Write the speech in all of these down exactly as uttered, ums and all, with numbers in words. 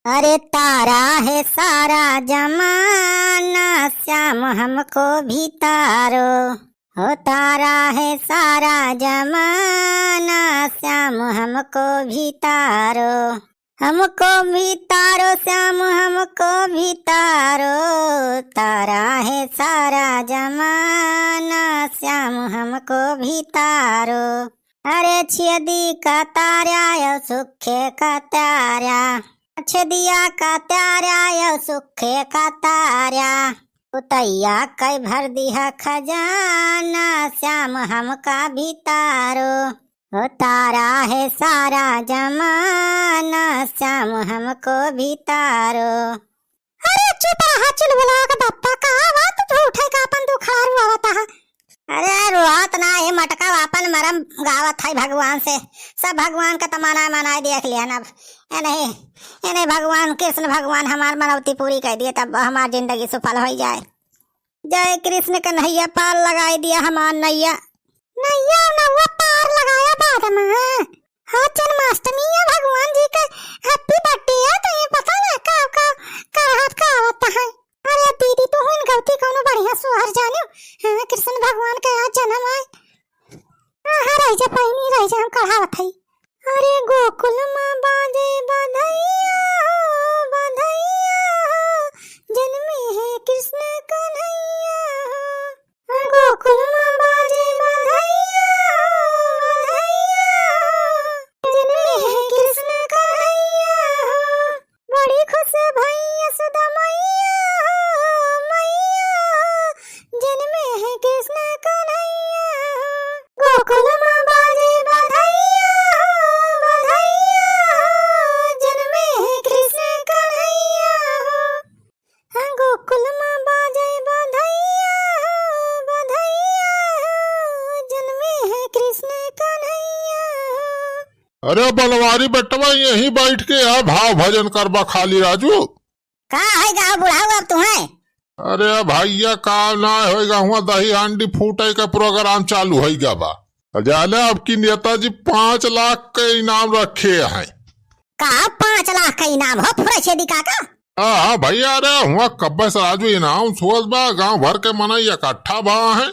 अरे तारा है सारा जमाना, श्याम हमको भी तारो। हो तारा है सारा जमाना, श्याम हमको भी तारो। हमको भी तारो श्याम, हमको भी तारो। तारा है सारा जमाना, श्याम हमको भी तारो। अरे छेदी का तारा यो सुखे का तारा, छेदिया का तारा यो सुखे का तारा। उतैया कई भर दिहा खजाना, श्याम हमका भी तारो। हो तारा है सारा जमाना, श्याम हमको भी तारो। अरे चुप रहा चुलबुला के बप्पा, का बात झूठे का अपन दुखार रोवत है? अरे रोवत ना, ये मटका आपन मरम गावत है भगवान से। सब भगवान का तमन्ना मनाए देख लिया ना। ए नहीं, ए नहीं भगवान, कृष्ण भगवान हमार मनौती पूरी कर दिए, तब हमार जिंदगी सफल हो जाए। जय कृष्ण कन्हैया, पार लगाई दिया हमार नैया। नैया नौवा पार लगाया बाद में। हाँ, जन्माष्टमी है, भगवान जी के happy birthday है, तो ये पता ना का, का, का हाथ का आवत है। अरे दीदी, तू हुन गलती कौनो बढ़िया सोहर जानियो। हाँ, कृष्ण भगवान के आज जन्म आए। हाँ, हाँ, रह जा, पहनी रह जा, हम कढ़ावत है। अरे गोकुल मा बाजे बधैया हो, बधैया हो, जन्मे है कृष्ण कन्हैया हो। गोकुल मा बाजे बधैया हो, बधैया हो, जन्मे है कृष्ण कन्हैया हो। बड़ी खुश भई यशोदा मैया हो, मैया हो, जन्मे है कृष्ण कन्हैया हो। गोकुल मा बाजे बधैया हो, बधैया हो, जन्मे है कृष्ण कन्हैया हो। हाँ, गोकुल मा बाजे बधैया हो, बधैया हो, जन्मे है कृष्ण कन्हैया हो। अरे बनवारी बेटवा, यहीं बैठ के आ, भाव भजन करबा खाली राजू। का है गा बुढ़ाऊ अब तुम्हें? अरे भैया, का ना होइगा, हुआ दही हांडी फूटे का program चालू होइगा बा। जाने अब की नेताजी पाँच लाख के इनाम रखे हैं। का पाँच लाख का इनाम हो फुरे छेदी काका? हाँ, हाँ भैया, अरे हुआ कब्बे से राजू announce होत बा, गांव भर के मनई इकट्ठा भा है।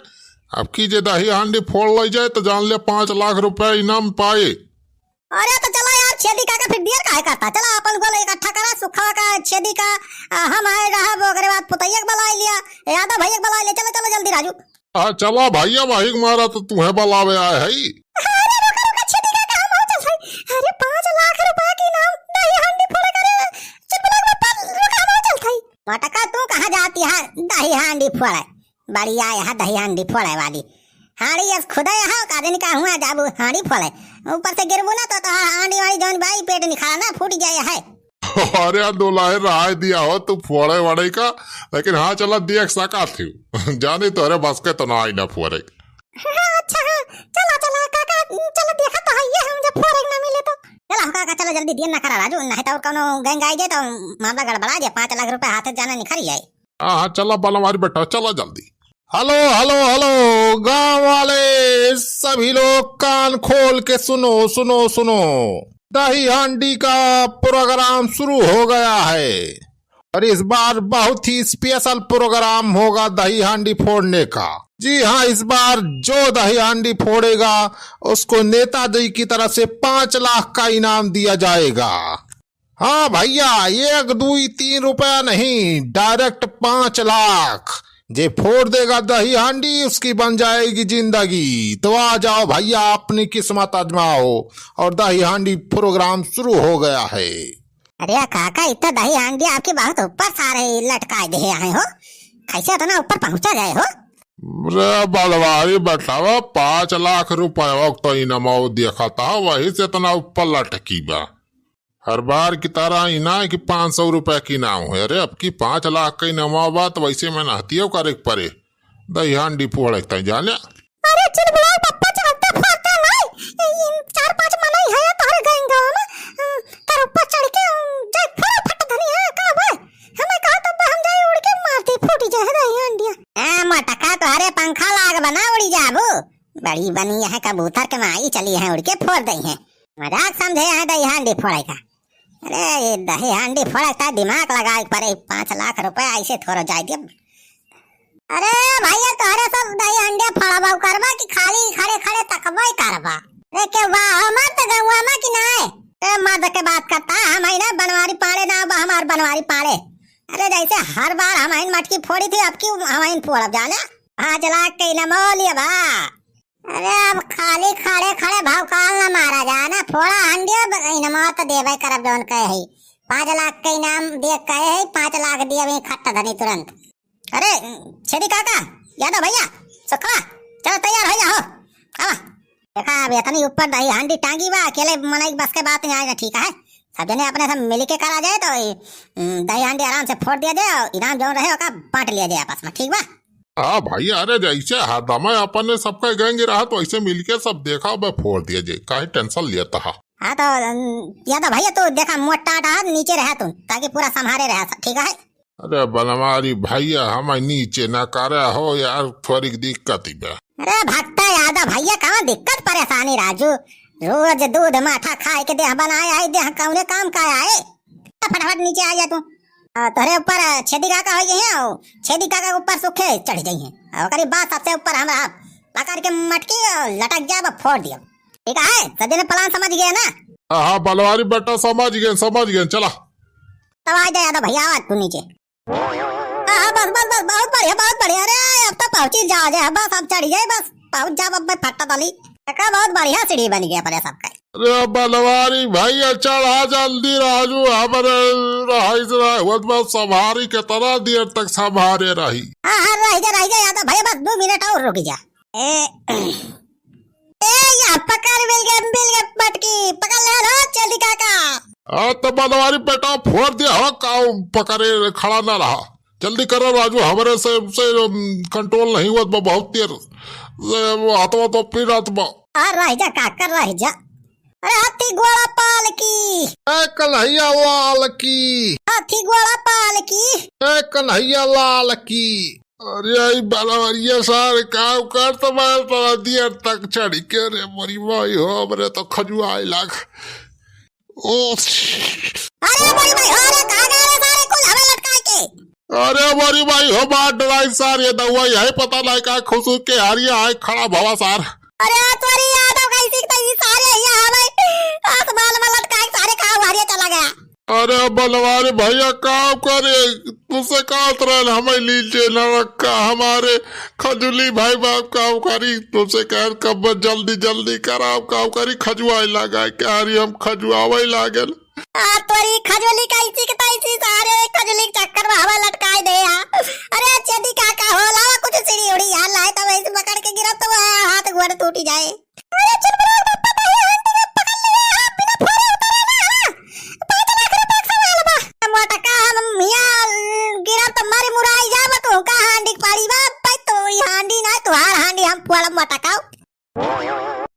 अब की जे दही हांडी फोड़ लई जाए तो जान ले पाँच लाख रुपया इनाम पाए। अरे तो चला यार, छेदी काका फिर देर काहे करता? चला अपन गोल इकट्ठा करा, सुखा का, छेदी का, आ, हम आए रहब, ओकरे बाद पुतैया के बुलाए लिया, यादव भैया के बुलाए लिया, चलो, चलो जल्दी राजू। आ, चला भैया, वही के मारा तो तुम्हें बुलावे आए हई। अरे रुका, रुका, छेदी काका, हम हो चल रही। अरे पाँच लाख रुपया के इनाम, दही हांडी फोड़े करे, चुटपुला के बप्पा, रुका, हम हो चल रही। मटका, तू कहाँ जाती है दही हांडी फोड़े? बड़ी आए है दही हांडी फोड़े वाली। हांडी अस खुदे है, का दिन का हुआ जाबू हांडी फोड़े। ऊपर से गिरबू ना तो, तो हांडी वाली जौन बाई पेट निखारा ना फूट जाए है। अरे दुलाहे रहाय दिया हो तू फोड़े वड़े का, लेकिन हाँ चला देख सका थी। जानी तोहरे बस के तो ना आई ना फोड़े। हाँ, अच्छा हाँ, चला चला काका, चला देखा तो है ये हम जब फोड़े ना मिले तो। चला हो काका, चला जल्दी देर ना करा राजू, नहीं तो और कौनो गैंग आई जाए तो मामला गड़बड़ा जाए, पाँच लाख रुपया हाथे जाना निखर जाए। हाँ, हाँ, चला बनवारी बेटा, चला जल्दी। हेलो, हेलो, हेलो, गांव वाले सभी लोग कान खोल के सुनो, सुनो, सुनो। दही हांडी का program शुरू हो गया है और इस बार बहुत ही special program होगा दही हांडी फोड़ने का। जी हाँ, इस बार जो दही हांडी फोड़ेगा उसको नेताजी की तरफ से पाँच लाख का इनाम दिया जाएगा। हाँ भैया, एक, दुई, तीन रुपया नहीं, direct पाँच लाख। जे फोड़ देगा दही हांडी, उसकी बन जाएगी जिंदगी। तो आ जाओ भैया, अपनी किस्मत आजमाओ। और दही हांडी program शुरू हो गया है। अरे काका, इतना दही हांडी आपके बहुत ऊपर सारे लटकाए दे आए हो, कैसे इतना ऊपर पहुंचा गए हो? रे बलवारी बतावा, पाँच लाख रुपया तो इनाम देखा था, वही से इतना ऊपर लटकी बा। हर बार की तरह ही ना है कि पाँच सौ रुपया के इनाम है। अरे, अब की पाँच लाख का इनाम बा, तो वैसे मेहनतियो करे के पड़े। दही हांडी फोड़े तय जाने। अरे, चुलबुला पप्पा, चलते फोड़ते नहीं। इन चार पाँच मनई है तोहरे गैंग में, अ, तार ऊपर चढ़ के, अ, जाए फटाफट धनी है, का बे? हमें कहा तब हम जाए उड़ के मारते, फूट जाए दही हांडिया। ए, मोटका, तोहरे पंखा लाग बना उड़ी जाबू। बड़ी बनी है कबूतर के माई, चली है उड़ के फोड़ दई है। मजाक समझे हैं दही हांडी फोड़े का। अरे, ये दही हांडी फोड़े ता दिमाग लगाए के परे, पाँच लाख रुपया ऐसे थोड़ा जाए दिया। अरे भैया, तोहरे सब दही हांडी फोड़बा करबा कि खाली खड़े खड़े तकबई करबा? अरे, के बा हमार त गौवा मा कि नाय? ए, मर्द के बात करता, हम ही ना बनवारी पाड़े ना बा हमार बनवारी पाड़े। अरे, जैसे हर बार हम ही मटकी फोड़ी थी, अब की हम ही फोड़ब जाने? पाँच लाख के इनाम लिया बा। अरे, अब खाली खड़े खड़े भौकाल न मारा जा ना, फोड़ा हंडिया ब-, इनमवा त देबे करब जौन कहे है। पाँच लाख के इनाम दे कहे है, पाँच लाख दिए अभी खट्टा धनी तुरंत। अरे, छेदी काका, यादव भैया, सुखवा, चलो तैयार हो जाओ, आवा। देखा, अब इतनी ऊपर दही हांडी टांगी बा, अकेले मनई बस के बात नहीं आए ना, ठीक है? सब जने अपने से मिल के करा जाए तो, ई, उम, दही हांडी आराम से फोड़ दिया जाए और इनाम जौन रहे ओका बांट लिया जाए आपस में, ठीक बा? हाँ भैया, अरे जैसे हरदम अपने सबका गैंग रहत, वैसे मिलके सब देखा बे फोड़ दिया जाए, काहे tension लेता है? हाँ तो, अम, यादव भैया, तू देखा मोटा आटा हाथ नीचे रहा तू, ताकि पूरा संभारे रहा सब, ठीक है? अरे बनवारी भैया, हम नीचे ना करे हो यार, थोड़ी दिक्कत ही बा। अरे भक्ता यादव भैया, कहाँ दिक्कत परेशानी राजू, रोज दूध माठा खाए के देह बनाए है, देह कौने काम का आए? फटाफट नीचे आ जा तू। आ, तोहरे ऊपर छेदी काका हो गए हैं, और छेदी काका के ऊपर सूखे चढ़ गई हैं। और ओकरी बाद सबसे ऊपर हम रहा, पकड़ के मटकी और लटक जाब, फोड़ दियो। ठीक है, सब जने plan समझ गए ना? हाँ, हाँ, बनवारी बेटा, समझ गए, समझ गए, चला। तब आ जा यादव भैया, आ तू नीचे। हाँ, हाँ, बस, बस, बस, बहुत बढ़िया, बहुत बढ़िया। अरे, अब तो पहुँची जाओ जे, बस, अब चढ़ गए, बस, पहुँच जाब, अब मैं फट्टा तली। देखा, बहुत बढ़िया सीढ़ी बन गया अपने सबका। अरे बनवारी भैया, चढ़ा जल्दी राजू, हमरे रहाई से रहा, होत बा संभारी, कितना देर तक संभारे रही? हाँ, हाँ, रह जा, रह जा, यादव भैया, बस दो मिनट और रुक जा। ए, ए, या पकड़, मिल गए, मिल गए मटकी, पकड़ ले लो, छेदी काका। हाँ, तो बनवारी बेटा, फोड़ दिया हो, काऊ पकड़े खड़ा ना रहा। जल्दी करो राजू, हमरे से, से, उम, control नहीं हुआ बा, बहुत देर से वो हाथवा तो पीड़त बा। आ, रह जा काका, रह जा। अरे हाथी घोड़ा पाल की। ए कन्हैया लाल की। हाथी घोड़ा पाल की। ए कन्हैया लाल की। अरे आई बनवरिया सार, का कर तो मैं तो देर तक चढ़ के, रे मोरी माई हो, हमरे तो खजुआए लाग। ओ, अरे मोरी माई हो, अरे कहाँ गए रे सारे कुल हमें लटकाए के? अरे मोरी माई हो, मार डराई सार, ये दउआ यही पता नहीं का खुशू के हारिया आए खड़ा भवा सार। अरे तोरी यादव कैसी तैसी सारे यहाँ हमें आसमान में लटकाए सारे कहाँ हारिया चला गया? अरे बनवारी भैया, का करे? तुझसे कहत रहन, हमें नीचे न रखा, हमारे खजुली भाई बाप काम करी। तुझसे कहन कब जल्दी जल्दी कराओ, काम करी, खजुआए लगा, क्या रे हम खजुआवे लागल। आ, तोरी खजुली कैसी के तैसी सारे खजुली के चक्कर में हवा लटकाए दे यार। अरे छेदी काका हो, लावा कुछ सीढ़ी उड़ी यार, लाए तो वैसे पकड़ के गिरब तो हाथ गोड़ टूटी जाए।